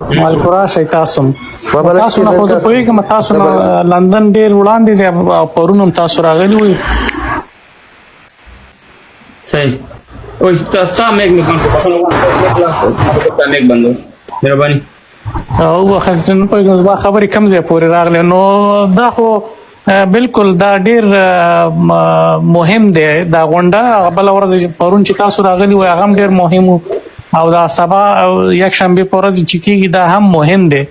مالکو راشئ تاسو تاسو نه خو زه پوهېږم، تاسو نه لندن ډېر وړاندې دی او پرون هم تاسو راغلي وئ. صحیح، او ستا میک مې بند کړ، بخښنه غواړم، ستا میک بندو، مهرباني. او وبخښه زه نه پوهېږم زما خبرې کوم ځای پورې راغلې. نو دا خو بالکل دا ډیر مهم دی دا غونډه. بله ورځ پرون چې تاسو راغلي وئ هغه هم ډیر مهم و، او دا سبا او یکشنبه په ورځ چې کېږي دا هم مهم دی،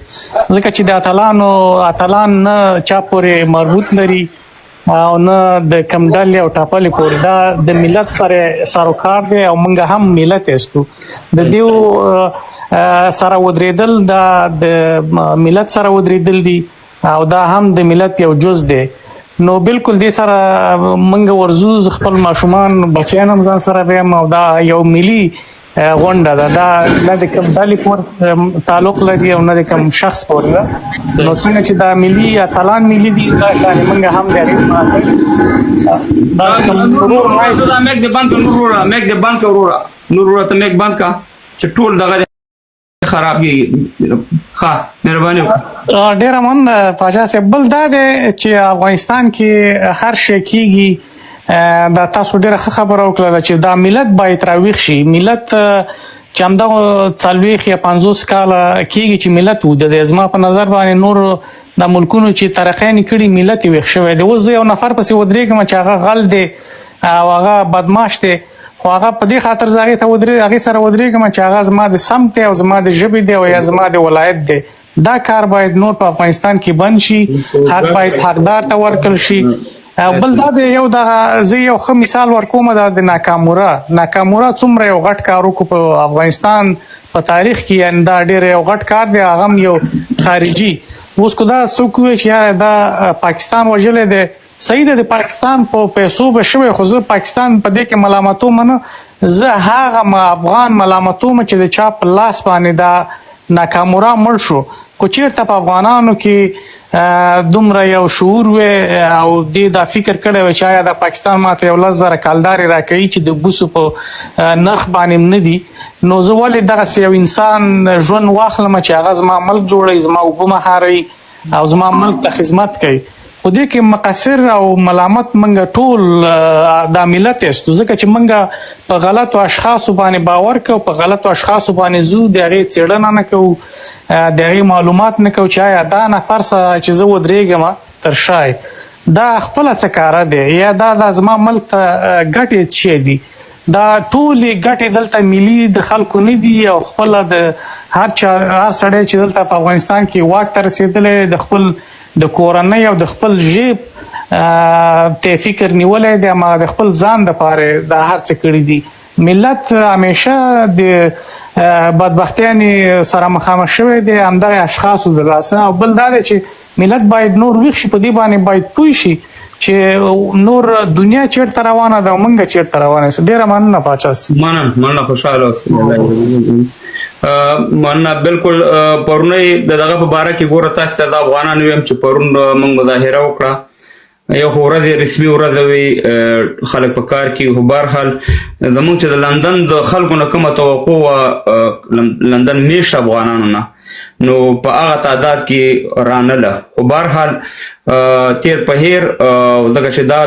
ځکه چې د اتلانو اتلان نه چا پورې مربوط لري او نه د کم ډلې او ټاپلې پورې، دا د ملت سره سروکار دی او موږ هم ملت یاستو. د دیو سره ودرېدل دا د ملت سره ودرېدل دي او دا هم د ملت یو جز دی. نو بالکل دې سره موږ ورځو، خپل ماشومان بچیان هم ځان سره بیم، او دا یو ملي غونډه ده، دا نه د کوم ډلې پورې تعلق لري او نه د کوم شخص پورې ده. نو څنګه چې دا ملي اتلان ملي دي، دا شان موږ هم د هغې ملاتړ. دا کوم ورور دا میک دې بند کړه، نور وروره، میک دې بند کړه، وروره، نور وروره، ته میک بند کړه چې ټول دغه خراب کیږي. ښه، مهرباني وکړه. ډېره مننه پاچا صاحب. بل دا دی چې افغانستان کې هر شی کیږي، دا تاسو ډېره ښه خبره وکړه چې دا ملت باید راویښ شي. ملت چې همدغه 40 یا 50 کاله کیږي چې ملت وده دی، زما په نظر باندې نور د ملکونو چې ترقۍ نه کړي ملت یې ویښ شوی دی. اوس زه یو نفر پسې ودرېږم چې هغه غل دی او هغه بدماش دی، خو هغه په دې خاطر زه هغې ته هغې سره ودرېږم چې هغه زما د سمت دی او زما د ژبې دی او یا زما د ولایت دی. دا کار باید نور په افغانستان کې بند شي، حق باید حقدار ته ورکړل شي. بل دا دی یو دغه زه یو ښه مثال ورکوم، دا د ناکامورا. ناکامورا څومره یو غټ کار وکړو په افغانستان په تاریخ کې، یعنی دا ډېر یو غټ کار دی، هغه هم یو خارجي. اوس که دا څوک ووایي چې یاره دا پاکستان وژلی دی، صحیح ده، د پاکستان په پیسو به شوی، خو زه پاکستان په دې کې ملامتوم نه، زه هغه افغان ملامتوم چې د چا په لاس باندې دا ناکامورا مړ شو. که چېرته په افغانانو کې دومره یو شعور وی او دې دا فکر کړی وی چې آیا دا پاکستان ماته یو 10,000 کالدارې راکوي چې د بوسو په نرخ باندې نه دي، نو زه ولې دغسې یو انسان ژوند واخلم چې هغه زما ملک جوړوي، زما اوبه مهاروي او زما ملک ته خدمت کوي. خو دې کې مقصر او ملامت موږ ټول دا ملت یاستو، ځکه چې موږ په غلطو اشخاصو باندې باور کوو، په غلطو اشخاصو باندې ځو، د هغې څېړنه نه کوو، د هغې معلومات نه کوو چې آیا دا نفر سره چې زه ودرېږم تر شا یې دا خپله څه کاره دی، یا دا زما ملک ته ګټې څه شی دي. دا ټولې ګټې دلته ملي د خلکو نه دي او خپله د هر چا هر سړی چې دلته په افغانستان کې واک ته رسېدلی د خپل د کورنۍ او د خپل ژب ته فکر نیولی دی، اما د خپل ځان دپاره دا هر څه کړي دي. ملت همیشه د بدبختیانې سره مخامخ شوی دی همدغه اشخاصو د لاسه. او بل دا دی چې ملت باید نور ویښ شي، په دې باندې باید پوه شي چې نور دنیا چېرته روانه ده او موږ چېرته روانه یو. ډېره مننه پاچا صاحب. مننه، مننه، خوشحاله اوسئ. مننه. بالکل پرونۍ د دغه په باره کې ګوره تاسو ته د افغانانو ویم چې پرون موږ مظاهره وکړه، یو خو ورځ یې رسمي ورځ وي، خلک په کار کې، خو بهرحال زموږ چې د لندن د خلکو نه کومه توقع وه، لندن مېشت افغانانو نه، نو په هغه تعداد کې رانله. خو بهرحال تیر په هیر، ځکه چې دا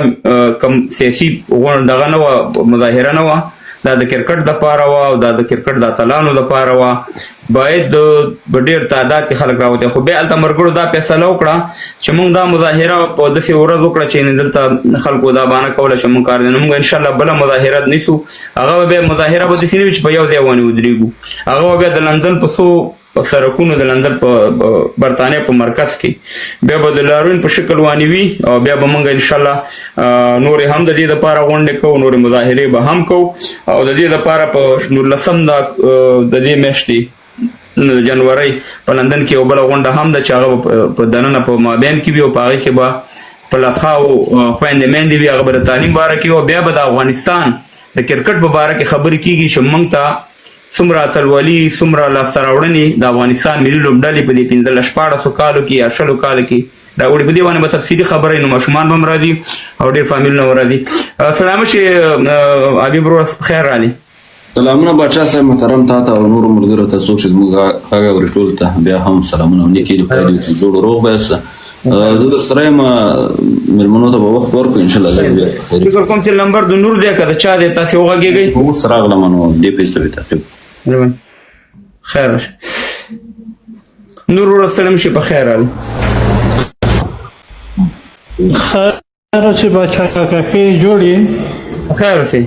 کوم سیاسي غونډه دغه نه وه، مظاهره نه وه، دا د کرکټ دپاره وه او دا د کرکټ د اتلانو دپاره وه، باید په ډېر تعداد کې خلک راوتي. خو بیا هلته مرګړو دا فیصله وکړه چې موږ دا مظاهره په داسې ورځ وکړه چې دلته خلکو دا بانه کوله چې موږ کار دی، نو موږ انشاءالله بله مظاهره نیسو. هغه به بیا مظاهره به داسې نه وي چې په یو ځای باندې ودرېږو، هغه به بیا د لندن په څو سرکونو، د لندن په برتانیا په مرکز کې بیا به د لاریون په شکل باندې وي، او بیا به موږ انشاءالله نورې هم د دې دپاره غونډې کوو، نورې مظاهرې به هم کوو. او د دې دپاره په نولسم د دې میاشتې جنورۍ په لندن کې یو بله غونډه هم ده چې هغه به په دننه په مابین کې وي، او په هغې کې به په لسهاو خویندې میندې وي، هغه به د تعلیم باره کې وي، او بیا به د افغانستان د کرکټ په باره کې خبرې کېږي چې موږ ته څومره اتلولي، څومره لاسته راوړنې د افغانستان ملي لوبډلې په دې پنځلس شپاړسو کالو کې یا شلو کالو کې راوړي. په دې باندې به تفصیلي خبرې، نو ماشومان به هم راځي او ډېر فامیلونه به راځي. سلام شي حبیب ورور، خیر راغلی. سلامونه باچا صاحب محترم، تا ته او نورو ملګرو ته، څوک چې زموږ غږ اوري ټولو ته بیا هم سلامونه او نیکې هیلې. خدای دې وکړي جوړ روغ به یاست. زه در سره یم، مېلمنو ته به وخت ورکړو انشاءالله. زه بیا فکر کوم چې لمبر د نور دی که د چا دی، تاسې وغږېږئ. اوس راغلم نو دې پیج ته به تعقیب. خیر نور وروره، ستړی مه شي، په خیر راغلی. خیر اوسې باچا کاکا، ښه یې جوړ یې؟ خیر اوسې.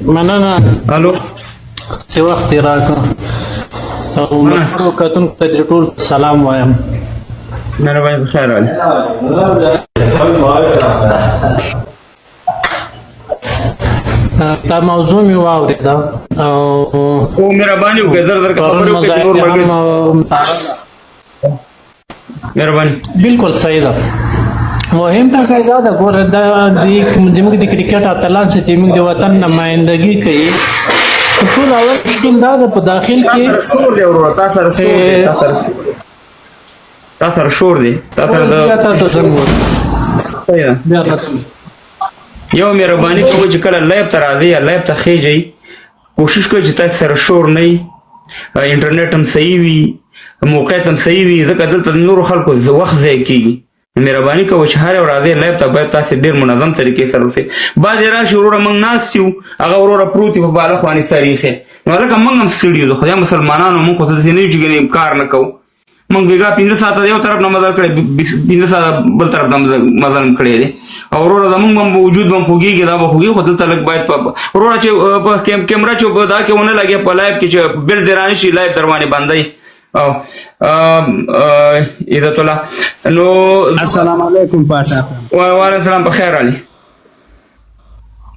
مننه الو چې وخت یې راکړ، او ملګرو کتونکو ته دې ټول سلام وایم. مهرباني، په خیر راغلی. دا موضوع مې واورېده او او مهرباني وکړئ، زر زر خبرې وکړئ چې نور ملګري. مهرباني. بالکل صحیح ده. مهم ټکی دا ده، ګوره دا د زموږ د کرکټ اتلان چې موږ د وطن نمایندګي کوي، ټول اول مشکل دا ده په داخل کې شور دی وروره، تا سره شور دی، تا سره شور دی، تا سره د تا ته بیا یو مهرباني کوئ چې کله live ته راځئ یا live ته خېژئ، کوشش کوئ چې تاسو سره شور نه وي، انټرنیټ هم صحیح وي، موقعیت هم صحیح وي، ځکه دلته د نورو خلکو وخت ضایع کېږي. مهرباني کوئ چې هر یو راځئ live ته باید تاسې ډېر منظم طریقې سره اوسئ. بعضې راشي وروره موږ ناست یو، هغه وروره پروت وي په بالښت باندې سر ایښی، نو هلکه موږ هم ستړي یو، د خدای مسلمانانو موږ خو داسې نه یو چې ګنې کار نه کوو. موږ بېګا 5 ساعته یو طرف نه مزل کړی، 5 ساعته بل طرف نه مزل هم کړی دی. او وروره زموږ هم وجود به هم خوږېږي، دا به خوږېږي، خو دلته لږ باید وروره چې په کیمره چې په دا کې ونه لګي، په live کې چې بل دې رانه شي، live در باندې بندوي. او عزت الله نو السلام علیکم پاچا. وعلیکم السلام، په خیر علي.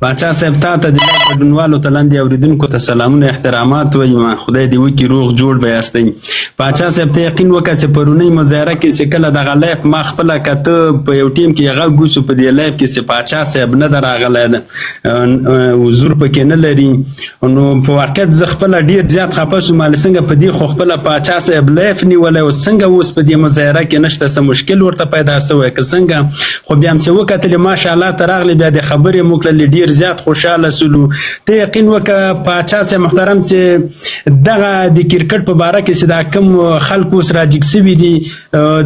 پاچا صاحب، تا ته د ګډونوالو ته لاندې اورېدونکو ته سلامونه احترامات وایم. خدای دې وکړي روغ جوړ به یاستئ. پاچا صاحب، ته یقین وکړه چې پرونۍ مظاهره کې چې کله دغه live ما خپله کته، په یو ټیم کې غږ وسو په دې live کې چې پاچا صاحب نه ده راغلی ده، حضور پکې نه لري، نو په واقعیت زه خپله ډېر زیات خفه شوم. څنګه په دې خو خپله پاچا صاحب live نیولی او څنګه اوس په دې مظاهره کې نشته، څه مشکل ورته پیدا شوی که څنګه؟ خو بیا هم چې وکتلې ماشاءالله ته راغلې، بیا د خبرې مو وکړلې، ډېر زیات خوشاله سولو. ته یقین وکړه پاچا صاحب محترم چې دغه د کرکټ په باره کې چې دا کوم خلک اوس راجګ سوي دي،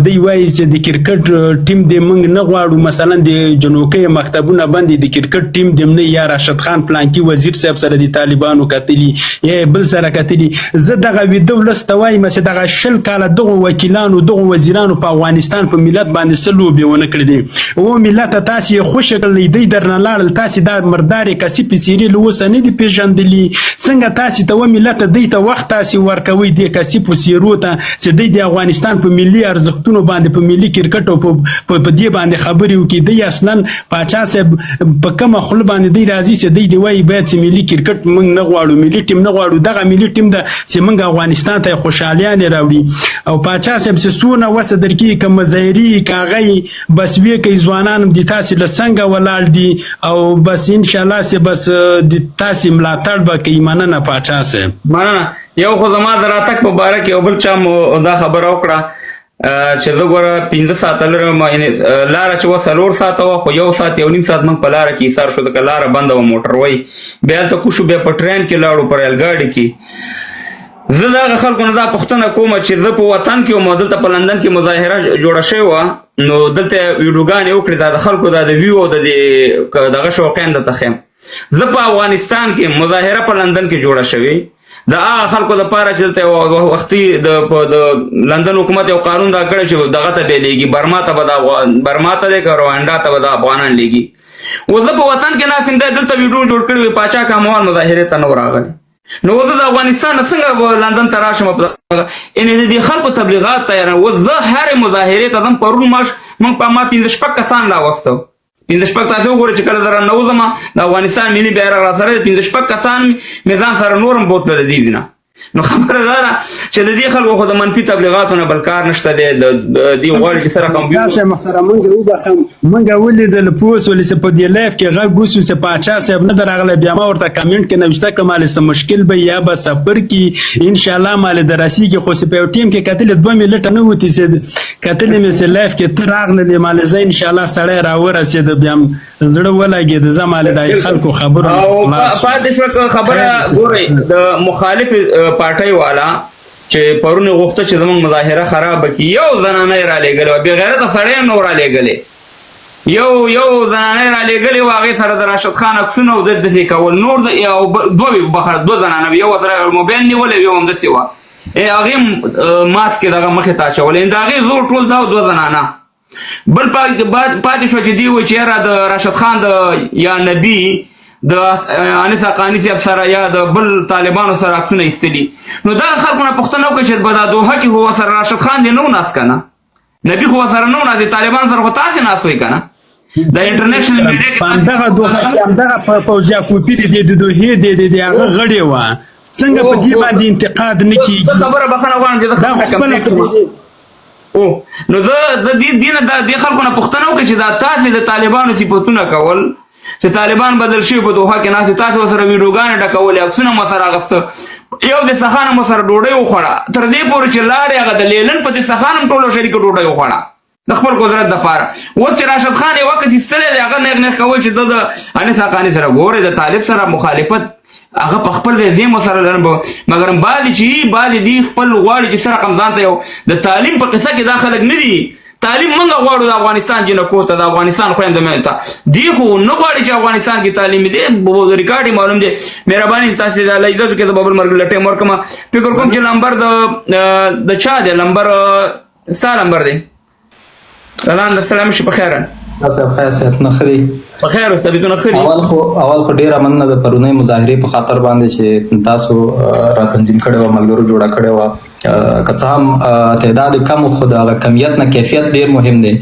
دوی وایي چې د کرکټ ټیم دې موږ نه غواړو، مثلا د جنوکۍ مکتبونه بند دي، د کرکټ ټیم دې نه، یا راشد خان پلانکي وزیر صاحب سره د طالبانو کتلي یا بل سره کتلي. زه دغه ویده ولس ته وایم چې دغه 20 کاله دغو وکیلانو دغو وزیرانو په افغانستان په ملت باندې څه لوبې ونه کړلې. او ملت تاسې یې خوشې کړلئ، دوی درنه لاړل، تاسې دا مردارې کسي په څېرې له اوسه نه دي پېژندلي. څنګه تاسې ته و ملت دوی ته وخت تاسې ورکوئ دې کسي په څېرو ته چې دوی د افغانستان په ملي ارزښتونو باندې په ملي کرکټ او په دې باندې خبرې وکړي؟ دوی اصلا پاچا صاحب په کومه خوله باندې دوی راځي چې دوی دې وایي باید چې ملي کرکټ موږ نه غواړو، ملي ټیم نه غواړو، دغه ملي ټیم ده چې موږ افغانستان ته خوشحالیانې راوړي. او پاچا صاحب چې څونه وسه درکېږي، که مظاهرې که هغه یې بس ویې کوي، ځوانان هم د تاسې له څنګه ولاړ دي او بس انشاءالله چې بس د تاسې ملاتړ به کوي. مننه پاچا صاحب. مننه. یو خو زما د راتګ په باره کې یو بل چا مو دا خبره وکړه چې زه ګوره 5 ساعته لرم، یعنې لاره چې وه 4 ساعته وه، خو 1 ساعت 1.5 ساعت موږ په لاره کې ایسار شو، ځکه لاره بنده وه، موټر وای. بیا هلته کوشو، بیا په ټرین کې لاړو، په ریل ګاډي کې. زه د هغه خلکو نه دا پوښتنه کوم چې زه په وطن کې وم، دلته په لندن کې مظاهره جوړه شوې وه، نو دلته ویډیوګانې وکړې، دا د خلکو دا د ویو او د دې دغه شوقیان درته ښیم. زه په افغانستان کې مظاهره په لندن کې جوړه شوې د هغه خلکو دپاره چې دلته یو وختي د لندن حکومت یو قانون دا کړی چې دغه ته به لېږي، برما ته به د برما ته دی که روانډا ته به د افغانان لېږي. اوس زه په وطن کې ناست یم، دلته ویډیو جوړ کړې وي، پاچا کاموال مظاهرې ته نه و راغلی. نو زه د افغانستان نه څنګه لندن ته راشم؟ یعنې د دې خلکو تبلیغات تیار. اوس زه هرې مظاهرې ته ځم. پرون ماش موږ په ما 5 شپږ کسان راوستو، 5 شپږ تاسې وګورئ چې کله زه راننوځم د افغانستان ملي بیرغ را سره دی، 5 شپږ کسان مې ځان سره نور هم بوتلل دي نه. نو خبره دا ده چې د دې خلکو خو د منفي تبلیغاتو نه بل کار نشته دی. د دې غواړي چې سره کوم تاسو محترم مونږ وبخم، مونږ ولیدل پوه شولې چې په دې live کې غږ وشو چې پاچا صاحب نه درغلی، بیا ما ورته کمنټ کې نوشته کړم مالې څه مشکل به یا به سفر کې انشاءالله مالې د رسېږي، خو چې په یو ټیم کې کتلې 2 منټه نه وتي چې کتلې مې چې live کې ته راغللې مالې زه انشاءالله سړی راورسېده، بیا زړه ولګېد زه مالې د خلکو خبرو او پاتې شوه خبره. ګورئ د مخالف پارټۍ والا چې پرون یې غوښته چې زموږ مظاهره خرابه کړي، یو زنانه یې رالیږلې وه، بې غیرته سړی هم نه و رالیږلی، یو زنانه یې رالیږلې وه، هغې سره د راشد خان عکسونه او داسې کول، نور او دوه وې بخښه، دوه زنانه وې، یو ورسره موبایل نیولی یو همداسې وه، هغې هم ماسک یې دغه مخې ته اچولی، د هغې زور ټول دا دوه زنانه. بل پاتې شوه چې دی وایي چې یاره د راشد خان د یا نبي د انیس حقاني صاحب سره یا د بل طالبانو سره عکسونه ایستلي، نو دغه خلکو نه پوښتنه وکړه چې په دا دوحه کې خو سره راشد خان دی نه و ناست که نه، نبي خو سره نه و ناست، طالبان سره خو تاسې ناست وئ که نه، د انټرنیشنل میډیا کې همدغه دوحه کې همدغه پوځي کوپي دی د دوحې دی د هغه غړی وه، څنګه په دې باندې انتقاد نه کېږي؟ خبره بخښنه غواړم چې زه خبره او نو زه د دې دینه د دې خلکو نه پوښتنه وکړه چې دا تاسې د طالبانو صفتونه کول چې طالبان بدل شوي په دوحه کې ناست، تاسې ورسره ویډیوګانې ډکولې، عکسونه مو سره اخیسته، یو د سخان مو سره ډوډۍ وخوړه، تر دې پورې چې لاړې هغه د لیلن په دې سخان هم ټولو شریکه ډوډۍ وخوړه د خپل قدرت دپاره. اوس چې راشد خان یې وکړ ایستلی دی، هغه نېغ نېغ کول چې د انیس حقاني سره ګورې د طالب سره مخالفت هغه په خپل ځای مو سره لرم، مګر بعضې چې بعضې دي خپل غواړي چې سره رقم ځان ته یو د تعلیم په قصه کې دا خلک نه دي. تعلیم موږ غواړو د افغانستان جینکو ته، د افغانستان خویندو میندو ته، دی خو نه غواړي چې افغانستان کې تعلیم دی، ریکارډ یې معلوم دی. مهرباني تاسې د الله عزت وکړئ، زه به بل مرګ له ټایم ورکړم. فکر کوم چې لمبر د چا دی، لمبر ستا لمبر دی. سلام د سلام شي په خیر. تاسو خیر صحت نه ښه دی؟ په خیر طبیعتونه ښه دي. اول خو ډېره مننه د پرونۍ مظاهرې په خاطر باندې چې تاسو را تنظیم کړې وه، ملګرو جوړه کړې وه. که څه هم تعداد کم خو د هغه کمیت نه کیفیت ډېر مهم دی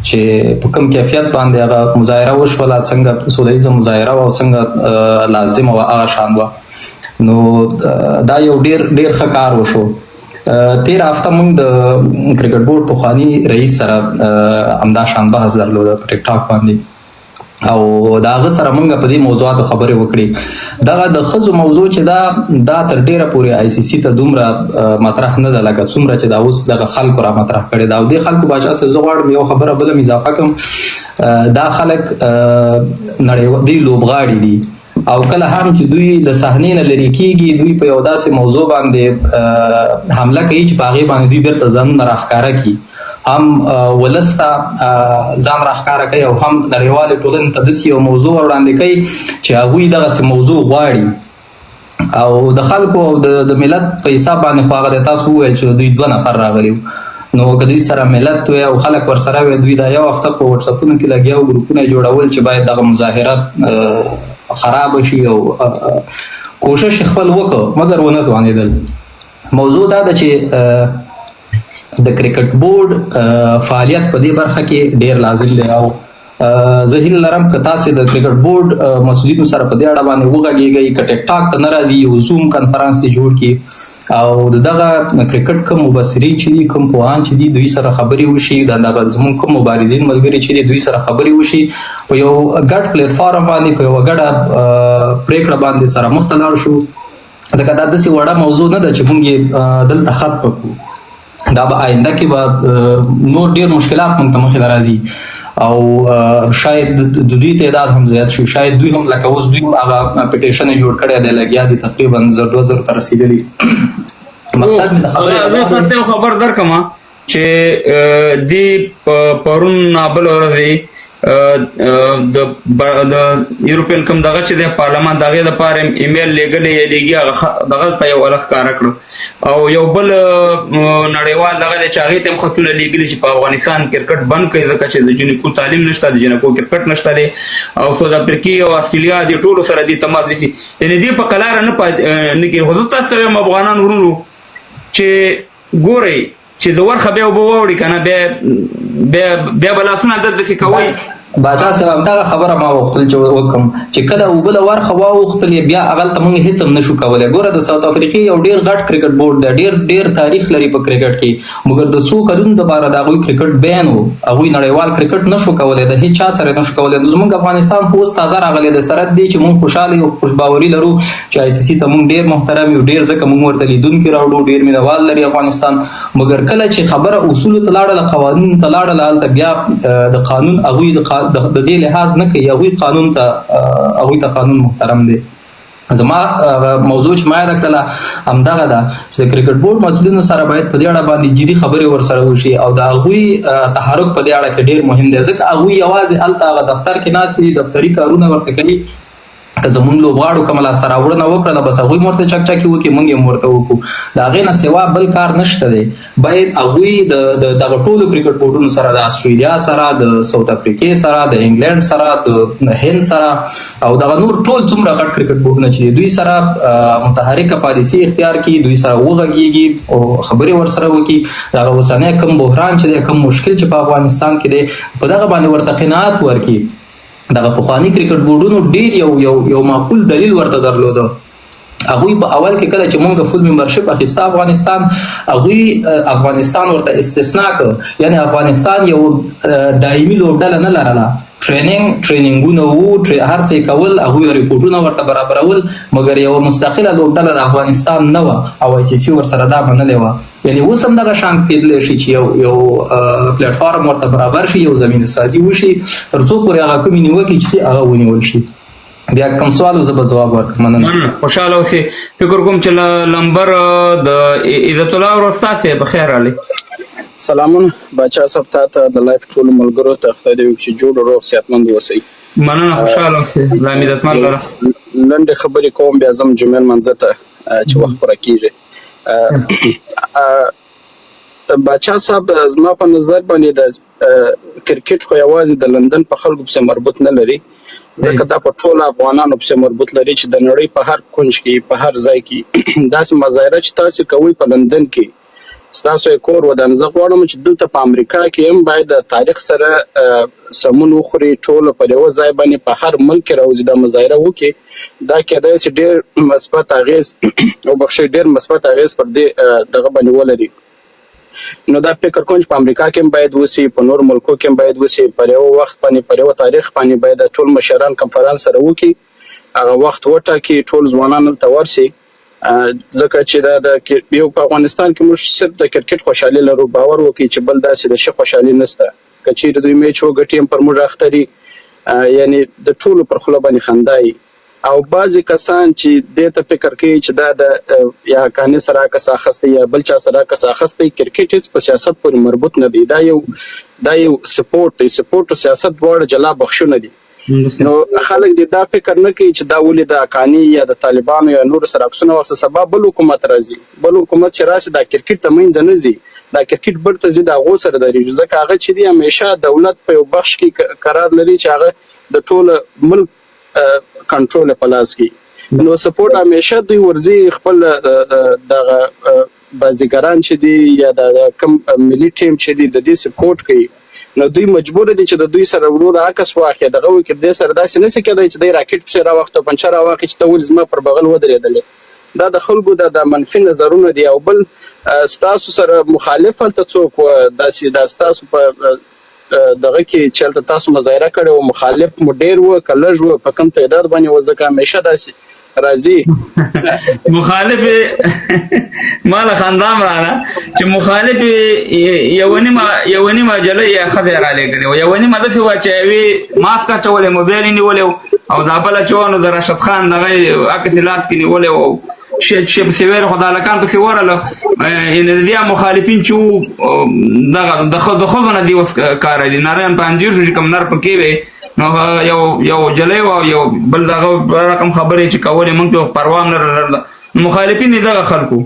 چې په کوم کیفیت باندې هغه مظاهره وشوله، څنګه سوله ییزه مظاهره وه او څنګه لازمه وه هغه شان وه. نو دا یو ډېر ډېر ښه کار وشو. تېره هفته موږ د کرکټ بورډ پخواني رئیس سره همدا شان بحث درلوده په ټیک ټاک باندې، او د هغه سره موږ په دې موضوعاتو خبرې وکړې. دغه د ښځو موضوع چې دا تر ډېره پورې آی سي سي ته دومره مطرح نه ده لکه څومره چې دا اوس دغه خلکو را مطرح کړې ده. او دې خلکو باچا صاحب زه غواړم یو خبره بله هم اضافه کړم، دا خلک نړیوال دوی لوبغاړي دي او کله هم چې دوی د صحنې نه لرې کېږي دوی په یو داسې موضوع باندې حمله کوي چې په هغې باندې دوی بېرته ځانونه راښکاره کړي، هم ولس ته ځان راښکاره کوي او هم نړیوالې ټولنې ته داسې یو موضوع وړاندې کوي چې هغوی دغسې موضوع غواړي. او د خلکو او د ملت په حساب باندې خو هغه تاسو وویل چې دوی 2 نفر راغلي وو، نو که دوی سره ملت وی او خلک ورسره وی، دوی دا یو هفته په وټساپونو کې لګیا او ګروپونه یې جوړول چې باید دغه مظاهره خرابه شي او کوشش یې خپل وکړ مګر ونه توانېدل. موضوع دا ده چې د کرکټ بورډ فعالیت په دې برخه کې ډیر لازم دی او زه هیله لرم که تاسې د کرکټ بورډ مسؤلینو سره په دې اړه باندې وغږېږئ، که ټیک ټاک ته نه راځي یو زوم کنفرانس دې جوړ کړي او د دغه کرکټ کوم مبصرین چې دي، کوم پوهان چې دي، دوی سره خبرې وشي، د دغه زموږ کوم مبارزین ملګري چې دي دوی سره خبرې وشي، په یو ګډ پلیټفارم باندې په یوه ګډه پرېکړه باندې سره مخته لاړ شو. ځکه دا داسې وړه موضوع نه ده چې موږ یې دلته ختمه کړو، دا به آینده کې به نور ډېر مشکلات موږ ته مخې ته راځي او شاید د دوی تعداد هم زیات شي، شاید دوی هم لکه اوس دوی هم هغه پټیشن یې جوړ کړی دی لګیا دي، تقریبا 1000 2000 ته رسېدلي. مقصد مې د خبرې زه تاسو ته یو خبر درکړم چې دې پرون نابل ورځې د یورپین کوم دغه چې د پارلمان د هغې دپاره ایمیل لېږلی یا لېږي، هغه دغلته یو هلک ښکاره کړو. او یو بل نړیوال دغه دی چې هغې ته هم خطونه لېږلي چې په افغانستان کرکټ بند کړئ، ځکه چې د جینکو تعلیم نشته، د جینکو کرکټ نشته دی. او ساوت افریقې او استرالیا دې ټولو سره دې تماس نیسي، یعنې دې په قلاره نه نه کېږي. خو زه تاسو ته وایم افغانان وروڼو چې ګورئ چې د ورخه بیا اوبه واوړي که نه، بیا به لاسونه داسې کوئ. باچا صاحب، همدغه خبره ما غوښتل چې وکم چې کله اوبه له ورخه واوښتلې بیا هغلته موږ هېڅ هم نشو کولی. ګوره د ساوت افریقې یو ډېر غټ کرکټ بورډ دی، ډېر ډېر تاریخ لري په کرکټ کې، مګر د څو کلونو دپاره د هغوی کرکټ بین و، هغوی نړیوال کرکټ نشو کولی، د هېچا سره یې نشو کولی. نو زموږ افغانستان خو اوس تازه راغلی دی، سره دې چې موږ خوشحاله یو، خوشباوري لرو چې آی سي سي ته موږ ډېر محترم یو، ډېر ځکه موږ ورته لیدونکي راوړو، ډېر مینوال لري افغانستان، مګر کله چې خبره اصولو ته لاړله، قوانینو ته لاړله، هلته بیا د قانون هغوی د دې لحاظ نه کوي، هغوی قانون ته هغوی ته قانون محترم دی. زما موضوع چې ما یاده کړله همدغه ده چې د کرکټ بورډ مسؤلینو سره باید په دې اړه باندې جدي خبرې ورسره وشي او د هغوی تحرک په دې اړه کې ډېر مهم دی، ځکه هغوی یوازې هلته هغه دفتر کې ناست دي، دفتري کارونه ورته کوي. که زمونږ لوبغاړو کومه لاسته راوړنه وکړله بس هغوی هم ورته چکچکې وکړي، موږ یې هم ورته وکړو، د هغې نه سوا بل کار نشته دی. باید هغوی د دغه ټولو کرکټ بورډونو سره، د استرالیا سره، د ساوت افریقې سره، د انګلند سره، د هند سره او دغه نور ټول څومره غټ کرکټ بورډونه چې دي دوی سره متحرکه پالیسي اختیار کړي، دوی سره وغږیږي او خبرې ورسره وکړي. دغه اوسنی کوم بحران چې دی، کوم مشکل چې په افغانستان کې دی، په دغه باندې ورته قناعت ورکړي. دغه پخواني کرکټ بورډونو ډیر یو یو یو معقول دلیل ورته درلوده. هغوی په اول کې کله چې مونږ فول ممبرشپ اخیسته افغانستان، هغوی افغانستان ورته استثنا کړ، یعنی افغانستان یو دایمي لوبډله نه لرله، ټریننګونه وو، هر څه یې کول، هغوی رپورټونه ورته برابرول، مګر یوه مستقله لوبډله د افغانستان نه وه او آی سي سي ورسره دا منلې وه. یعنی اوس هم دغه شان کېدلی شي چې یو یو پلیټفارم ورته برابر شي، یو زمینه سازي وشي، تر څو پورې هغه کومې نیوکې چې هغه ونیول شي. بیا کوم سوال زه به ځواب ورکړم. مننه. مننه، خوشحاله اوسې. فکر کوم چې لمبر د عزت الله ورور ستاسې په خیر راغلی. سلامونه باچا صاحب، تا ته د لایف ټولو ملګرو ته خدای دې وکړي چې جوړ روغ صحتمند اوسئ. مننه، خوشحاله اوسې. الله مې عزتمند لره. لنډې خبرې کوم، بیا ځم جمعې لمانځه ته چې وخت پوره کېږي. باچا صاحب، زما په نظر باندې د کرکټ خو یوازې د لندن په خلکو پسې مربوط نه لري، ځکه دا په ټولو افغانانو پسې مربوط لري چې د نړۍ په هر کنج کې، په هر ځای کې داسې مظاهره چې تاسو کوئ په لندن کې، ستاسو یې کور ودان. زه غواړم چې دلته په امریکا کې هم باید د تاریخ سره سمون وخوري، ټول پر یو ځای باندې په هر ملک کې راوځي دا مظاهره وکړي. دا کېدای شي ډېر مثبت اغېز وبخښئ، ډېر مثبت اغېز پر دې دغه باندې ولري. نو دا فکر کوم چې په امریکا کې هم باید وسي، په نور ملکو کې هم باید وسي، پر یو وخت باندې، پر یو تاریخ باندې باید ټول مشران کنفرانس سره وکړي، هغه وخت وټاکي، ټول ځوانان هلته ورسي. ځکه چې دا د یو په افغانستان کې موږ صرف د کرکټ خوشحالي لرو، باور وکړي چې بل داسې د شي خوشحالي نشته. که چیرې دوی میچ وګټي هم پر موږ اختري، یعنی د ټولو پر خوله باندې خندا وي. او بعضې کسان چې دې ته فکر کوي چې دا د یا حقاني سره عکس اخیستی یا بل چا سره عکس اخیستی، کرکټ هېڅ په سیاست پورې مربوط نه دی. دا یو سپورټ دی، سپورټ او سیاست دواړه جلا بخشونه دي. نو خلک دې دا فکر نه کوي چې دا ولې د حقاني یا د طالبانو یا نورو سره عکسونه واخیسته، سبا بل حکومت راځي، بل حکومت چې راشي دا کرکټ ته منځه نه ځي، دا کرکټ بل ته ځي، د هغو سره درېږي، ځکه هغه چې دی همیشه دولت په یو بخش کې قرار لري چې هغه د ټول ملک کنټرول په لاس کې. نو سپورټ همیشه دوی ورځي خپل دغه بازیګران چې دي یا د کوم ملي ټیم چې دي د دې سپورټ کوي. نو دوی مجبور دي چې د دوی سره وروره عکس واخلي، دغه وکړي. دې سره داسې نه شي کېدای چې دی راکټ پسې راوخته، پنچر راواخلي چې ته ولې زما پر بغل ودرېدلې. دا د خلکو د منفي نظرونه دي. او بل ستاسو سره مخالف هلته څوک و، داسې دا ستاسو په دغه کې چې هلته تاسو مظاهره کړې وه، مخالف مو ډېر و که لږ و، په کوم تعداد باندې و؟ ځکه همیشه داسې راځي. مخالف ما له خندا هم راغله چې مخالف یوه نیمه جلۍ یا ښځه یې رالېږلې وه، یوه نیمه داسې وه چې یوې ماسک اچولی، موبایل یې نیولی و، او دا بله چې وه نو د راشد خان دغه یې عکس یې لاس کې نیولی و، شی پسې ویل، خو د هلکان پسې ورغله. یعنې د دې مخالفین چې وو، دغه د ښځو نه دې اوس کار دي، نریان په انځور شو چې کوم نر پکې وي، نو یو جلۍ وه او یو بل دغه رقم خبرې چې کولې، موږ ته پروا هم نه لرله. مخالفین یې دغه خلکو.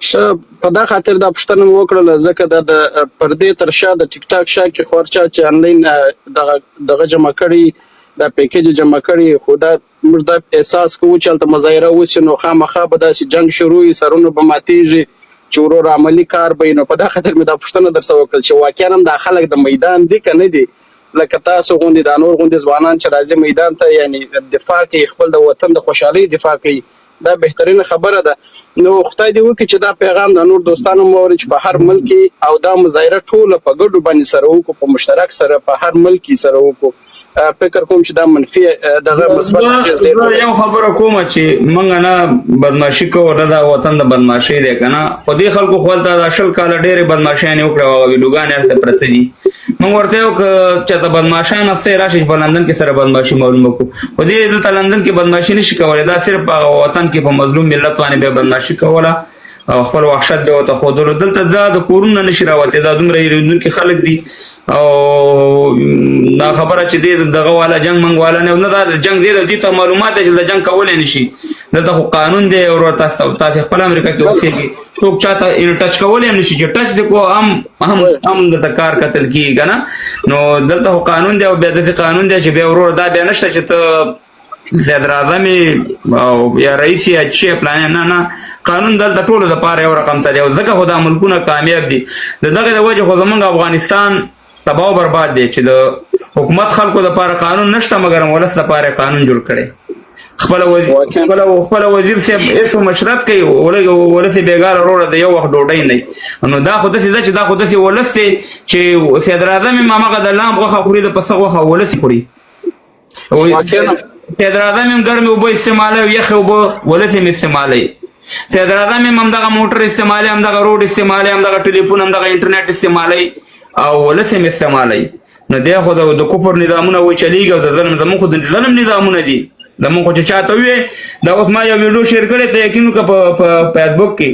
ښه، په دا خاطر دا پوښتنه مې وکړله، ځکه دا د پردې تر شا د ټیک ټاک شا کې خو هر چا چې انلاین دغه جمع کړي، دا پیکیج جمع کړي، خو دا موږ دا احساس کوو چې هلته مظاهره وشي نو خامخا به داسې جنګ شروع وي، سرونه به ماتېږي، چې ورور عملي کار به وي. نو په دا خاطر مې دا پوښتنه درڅخه وکړل چې واقعا هم دا خلک د میدان دي که نه دي؟ لکه تاسو غوندې دا نور غوندې ځوانان چې راځي میدان ته، یعنی دفاع کوي، خپل د وطن د خوشحالۍ دفاع کوي، دا بهترینه خبره ده. نو خدای دې وکړي چې دا پیغام د نور دوستانو مو اوري چې په هر ملک کې، او دا مظاهره ټوله په ګډو باندې سره وکړو، په مشترک سره په هر ملک کې سره وکړو. فکر کوم چې دا منفي دغه مثبت اغېز ډېر زه ولري. یو خبره کوم چې موږ نه بدمعشي کوو، نه دا وطن د بدمعشۍ دی که نه، خو دې خلکو خو هلته دا 20 کاله ډېرې بدمعشیانې وکړې او هغه ویډیوګانې هلته پرته دي. موږ ورته یو که چاته بدمعشان هستی راشي چې په لندن کې سره بدمعشي معلومه کړو، خو دې دلته لندن کې بدمعشي نشي کولی. دا صرف هغه وطن کې په مظلوم ملت باندې بیا بدمعشي کوله او خپل وحشت بیا ورته ښودلو. دلته دا د کورونو نه نشي راوتی، دا دومره یریدونکي خلک دي او دا خبره چې دې دغه والا جنگ منګ والا نه، نه دا جنگ دې دې ته معلومات چې د جنگ کولای نشي. دلته خو قانون دی ورور، تاسو خپل امریکا کې اوسېږئ، څوک چاته ټچ کولای نشي، چې ټچ دې کو هم هم هم د کار قتل کیږي کنه. نو دلته خو قانون دی او بیا داسې قانون دی چې بیا ورور دا بیا نشته چې ته صدر اعظم او یا رئیس یا چې پلان، نه نه، قانون دلته ټولو لپاره یو رقم ته دی، او ځکه خو دا ملکونه کامیاب دي. د دغه د وجې خو زمونږ افغانستان تباہ او برباد دی چې د حکومت خلکو لپاره قانون نشته، مګر ولس لپاره قانون جوړ کړي. خپل وزیر خپل وزیر صاحب ایشو مشرت کوي، ولس بیګار وروره د یو وخت ډوډۍ نه. نو دا خو داسې ده چې دا خو داسې ولس دی چې صدر اعظم یې هماغه د لام غوښه خوري، د پسه غوښه ولس خوري. صدر اعظم یې ګرمې اوبه استعمالوي، یخې اوبه ولس یې استعمالوي. صدر اعظم یې همدغه موټر استعمالوي، همدغه روډ استعمالوي، همدغه ټلیفون، همدغه انټرنیټ استعمالوي او ولس یې استعمالوي. نو دی خو د کفر نظامونه و چلیږي او د ظلم، زموږ خو د ظلم نظامونه دي. زموږ خو چې چاته ووایې، دا اوس ما یو ویډیو شیر کړې، ته یقین وکړه په فیسبوک کې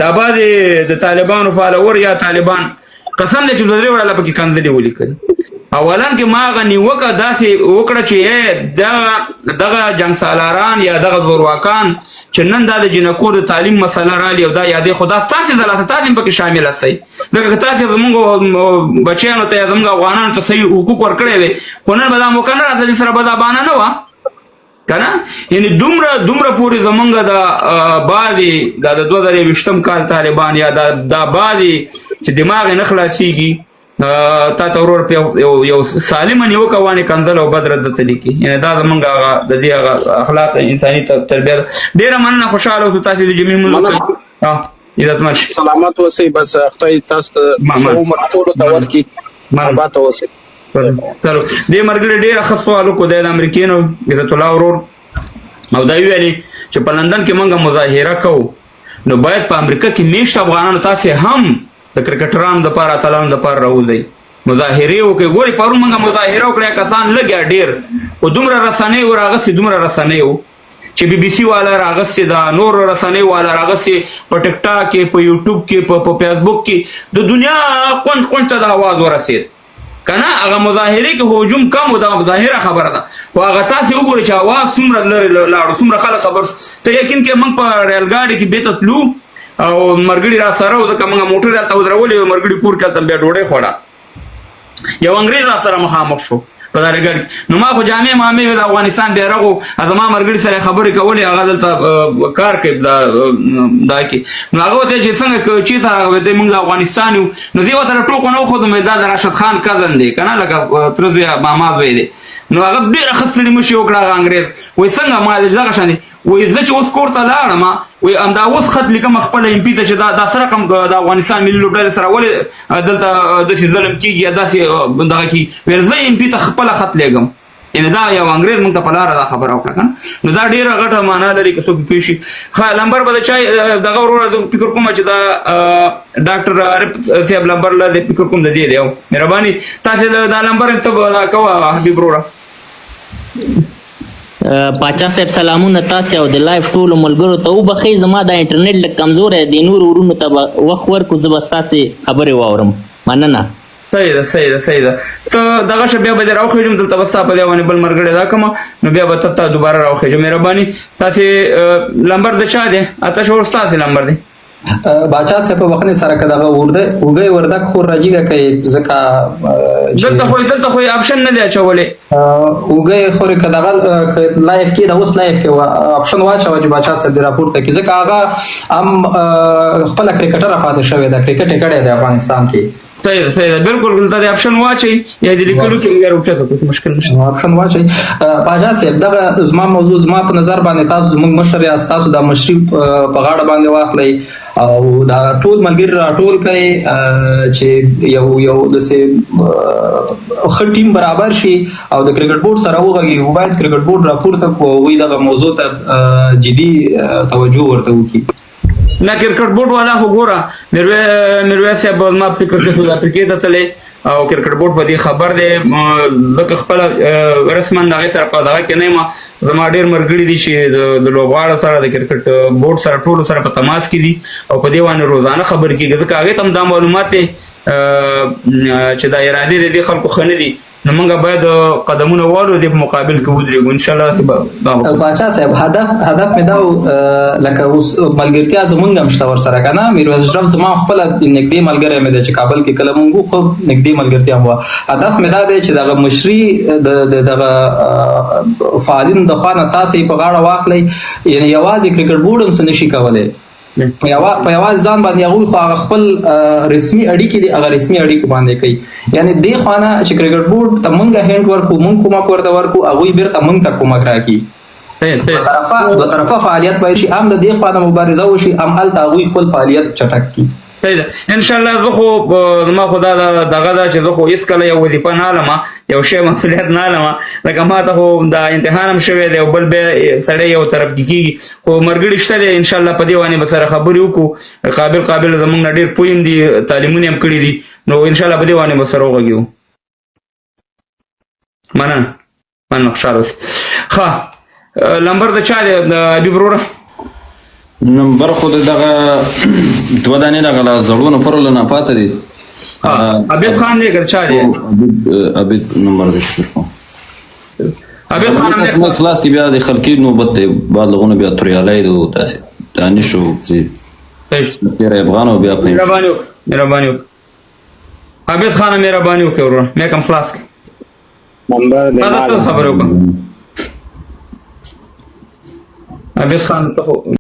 دا بعضې د طالبانو فالوور یا طالبان قسم دی چې د درې واړه پکې کنځلې ولیکل. اولا کې ما هغه نیوکه داسې وکړه چې دغه جنګ سالاران یا دغه زورواکان چې نن دا د جینکو د تعلیم مسله رالي او دا یادې، خو دا ستاسې د لاسه تاسې هم پکې شامل یاستئ، ځکه که تاسې زموږ بچیانو ته یا زموږ افغانانو ته صحیح حقوق ورکړی وی، خو نن به دا موقع نه راتله، دې سره به دا بانه نه وه که نه. یعنې دومره پورې زمونږ د بعضې دا د 2021 کال طالبان یا دا بعضې چې دماغ یې نه خلاصېږي، تا ته ورور په یو سالمه نیوکه وانې کنځل او بد رد درته لیکي. یعنې دا زمونږ هغه د دې هغه اخلاق انساني تربیه ده. ډېره مننه، خوشحاله اوسو تاسې د جمعې لمونځ وکړئ. عزتمن شئ، سلامت اوسئ. بس خدای تاسو ته ښه عمر ټولو ته ورکړي، آباد اوسئ. چلو دې مرګري ډېر ښه سوال وکړو، دی د امریکې نو عزت الله ورور، او دا ویلي چې په لندن کې موږ مظاهره کوو، نو باید په امریکا کې میشت افغانانو تاسې هم د کرکټرانو دپاره اتلانو دپاره راوځئ، مظاهرې وکړئ. ګورئ پرون موږ مظاهره وکړه، کسان لږ یا ډېر، خو دومره رسنۍ و راغستې، دومره رسنۍ و چې بي بي سي والا راغستې ده، نور رسنۍ والا راغستې، په ټیک ټاک کې، په یوټیوب کې، په فیسبوک کې، د دنیا قنج قنج ته د اواز ورسېد که نه. هغه مظاهرې کې هجوم کم و، دا ظاهره خبره ده، خو هغه تاسې وګورئ چې اواز څومره لرې لاړو، څومره خلک خبر شو. ته یقین کې موږ په ریل ګاډي کې بېرته تلو او مرګړي را سره و، ځکه موږ موټر هلته ودرولې و، مرګړي کور کې هلته بیا ډوډۍ خوړه. یو انګرېز را سره مخامخ شو په دا ریل ګاډي، نو ما خو جامې مامې وې، د افغانستان بیرغ و، زما مرګړي سره خبرې کولې، هغه دلته کار کوي دا کې، نو هغه ورته چې څنګه چېرته هغه ورته موږ د افغانستان یو، نو زه یې ورته ټوکو نه وښودم، ویل دا د راشد خان کزن دی که نه، لکه تره زوی ماما زوی دی. نو هغه ډېره ښه ستړي مشي وکړه هغه انګرېز، وایي څنګه ما دغه شان دی، وایي زه چې اوس کور ته لاړم، وایي همدا اوس خط لیکم خپل ایم پي ته چې دا څه رقم د افغانستان ملي لوبډلې سره ولې دلته داسې ظلم کېږي یا داسې دغه کېږي، ویل زه ایم پي ته خپله خط لېږم. یعنې دا یو انګرېز موږ ته په لاره دا خبره وکړه که نه، نو دا ډېره غټه معنا لري که څوک پوه شي. ښه لمبر به د چا دغه وروره زه فکر کوم چې دا ډاکټر عارف صاحب لمبر له دې فکر کوم د دې دی. مهرباني تاسې دا لمبر ته به دا کوه حبیب وروره. پاچا صاحب سلامونه تاسې او د لایف ټولو ملګرو ته. وبخښئ زما دا انټرنیټ لږ کمزوری دی، نور ورونو ته به وخت ورکړو، زه به ستاسې خبرې واورم. مننه. صحیح ده، صحیح ده، صحیح ده. ته دغه شه بیا به دې راوخېژم، دلته به ستا په دې باندې بل ملګری دا کوم، نو بیا به ته ته دوباره راوخېژم. مهرباني. تاسې لمبر د چا دی؟ آتش ور ستاسې لمبر دی. باچا صاحب په بخښنې سره که دغه اوږی وردک خور راجیګه کوي، ځکه دلته خو یې اپشن نه دی اچولی. اوږی خورې که دغه که لایف کې دا اوس لایف کې اپشن واچوه چې باچا صاحب دې راپورته کړي، ځکه هغه هم خپله کرکټره پاتې شوې ده، کرکټ یې کړی دی افغانستان کې. صحیح ده، صحیح ده، بالکل. دلته د اپشن واچي یا د لیکلو کې یې راوچته کوم مشکل نشته. اپشن واچي. پاچا صاحب، دغه زما موضوع، زما په نظر باندې تاسو زموږ مشر یاست، تاسو دا مشري په غاړه باندې واخلئ او دا ټول ملګري راټول کړئ چې یو یو داسې ښه ټیم برابر شي او د کرکټ بورډ سره وغږېږو. باید کرکټ بورډ راپورته کړو او هغوی دغه موضوع ته جدي توجه ورته وکړي. نه، کرکټ بورډ والا خو ګوره میرویس صاحب، زما فکر کې سود افریقې ته تللی او کرکټ بورډ په دې خبر دی، ځکه خپله رسما د هغې سره په دغه کې نه یم. زما ډېر ملګري دي چې د لوبغاړو سره، د کرکټ بورډ سره، ټولو سره په تماس کې دي او په دې باندې روزانه خبرې کېږي، ځکه هغې ته هم دا معلومات دی چې دا ارادې د دې خلکو ښه نه دي. نو موږ باید قدمونه والو، دې په مقابل کې ودرېږو، ان شاء الله چې به دا وکړو. پاچا صاحب، هدف مې دا و، لکه اوس ملګرتیا زمونږ هم شته ورسره که نه. میرویس اشرف زما خپله نږدې ملګری مې دی چې کابل کې کله مونږ وو، خو نږدې ملګرتیا مو وه. هدف مې دا دی چې دغه مشري د دغه فعالینو د خوا نه تاسې په غاړه واخلئ. یعنې یوازې کرکټ بورډ هم څه نشي کولی په یوازې ځان باندې. هغوی خو هغه خپل رسمي اړیکې دي، هغه رسمي اړیکو باندې کوي. یعنې دې خوا نه چې کرکټ بورډ ته مونږ هینډ ورکړو، مونږ کومک ورته ورکړو، هغوی بیرته مونږ ته کومک راکړي. دوه طرفه فعالیت باید شي، هم د دې خوا نه مبارزه وشي، هم هلته هغوی خپل فعالیت چټک کړي. صحیح ده، ان شاء الله. زه خو زما خو دا دغه ده چې زه خو هیڅکله یو وظیفه نه علم، یو شی مسؤلیت نه علم، لکه ما ته خو دا امتحان هم شوی دی او بل بیا سړی یو طرف کې کېږي، خو مرګړي شته دی. ان شاء الله په دې باندې به سره خبرې وکړو. قابل قابل زمونږ نه ډېر پوه هم دي، تعلیمونه هم کړي دي، نو ان شاء الله په دې باندې به سره وغږېږو. مننه، مننه، خوشحاله اوسئ. ښه، لمبر د چا دی د حبیب وروره؟ نمبر خو د دغه دوه دانې دغه له زړو نفرو له نه پاته دي. عابد خان دی که چا دی؟ عابد نمبر دی شو. عابد خان هم دی. زموږ کلاس کې بیا د خلکي نوبت دی، بعد لغونه بیا توریالی دی او داسې دانش او تېری افغان او بیا په مهرباني وکړه، مهرباني وکړه عابد خان، مهرباني وکړه وروره، مې کم خلاص کړه. نمبر دی. ته خبرې وکړه عابد خان ته.